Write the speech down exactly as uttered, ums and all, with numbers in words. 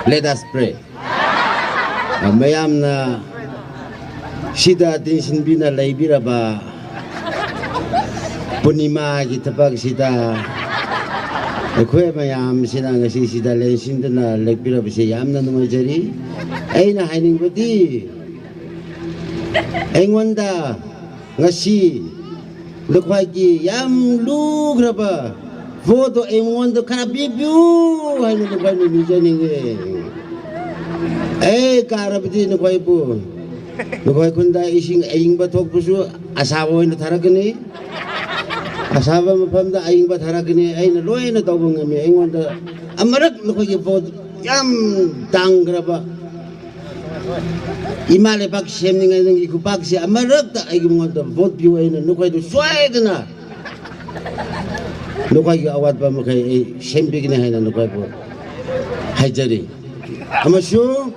Let us pray. ꯃꯌꯥꯝꯅ ꯁꯤꯗ ꯇꯤꯟꯁꯤꯟꯕꯤꯅ ꯂꯩꯕꯤꯔꯕ ꯄꯨꯔꯅꯤꯃꯥꯒꯤ ꯊꯕꯛꯁꯤꯗ ꯑꯩꯈꯣꯏ ꯃꯌꯥꯝꯁꯤꯅ ꯉꯁꯤꯁꯤꯗ ꯂꯦꯡꯁꯤꯟꯗꯨꯅ ꯂꯦꯞꯄꯤꯔꯕꯁꯦ ꯌꯥꯝꯅ ꯅꯨꯡꯉꯥꯏꯖꯔꯤ꯫ ꯑꯩꯅ ꯍꯥꯏꯅꯤꯡꯕꯗꯤ, ꯑꯩꯉꯣꯟꯗ ꯉꯁꯤ ꯅꯈꯣꯏꯒꯤ ꯌꯥꯝ ꯂꯨꯈ꯭ꯔꯕ ꯄꯣꯠꯇꯣ ꯑꯩꯉꯣꯟꯗ ꯈꯔ ꯄꯤꯕꯤꯌꯨ ꯍꯥꯏꯅ ꯅꯈꯣꯏꯕꯨ ꯅꯤꯖꯅꯤꯡꯉꯦ꯫ ꯑꯩ ꯀꯥꯔꯕꯗꯤ ꯅꯈꯣꯏꯕꯨ, ꯅꯈꯣꯏ ꯈꯨꯟꯗ ꯏꯁꯤꯡ ꯑꯏꯪꯕ ꯊꯣꯛꯄꯁꯨ ꯑꯁꯥꯕ ꯑꯣꯏꯅ ꯊꯥꯔꯛꯀꯅꯤ, ꯑꯁꯥꯕ ꯃꯐꯝꯗ ꯑꯏꯪꯕ ꯊꯥꯔꯛꯀꯅꯤ꯫ ꯑꯩꯅ ꯂꯣꯏꯅ ꯇꯧꯕ ꯉꯝꯃꯤ꯫ ꯑꯩꯉꯣꯟꯗ ꯑꯃꯔꯛ ꯅꯈꯣꯏꯒꯤ ꯄꯣꯠ ꯌꯥꯝ ꯇꯥꯡꯈ꯭ꯔꯕ ꯏꯃꯥ ꯂꯩꯕꯥꯛ ꯁꯦꯝꯅꯤꯡꯉꯥꯏ ꯅꯪꯒꯤ ꯈꯨꯄꯥꯛꯁꯦ ꯑꯃꯔꯛꯇ ꯑꯩꯒꯤ ꯃꯉꯣꯟꯗ ꯚꯣꯠ ꯄꯤꯌꯨ, ꯑꯩꯅ ꯅꯈꯣꯏꯗꯨ ꯁꯣꯏꯗꯅ ꯅꯈꯣꯏꯒꯤ ꯑꯋꯥꯠꯄ ꯃꯈꯩ ꯑꯩ ꯁꯦꯝꯕꯤꯒꯅꯤ ꯍꯥꯏꯅ ꯅꯈꯣꯏꯕꯨ ꯍꯥꯏꯖꯔꯤ꯫ ꯑꯃꯁꯨꯡ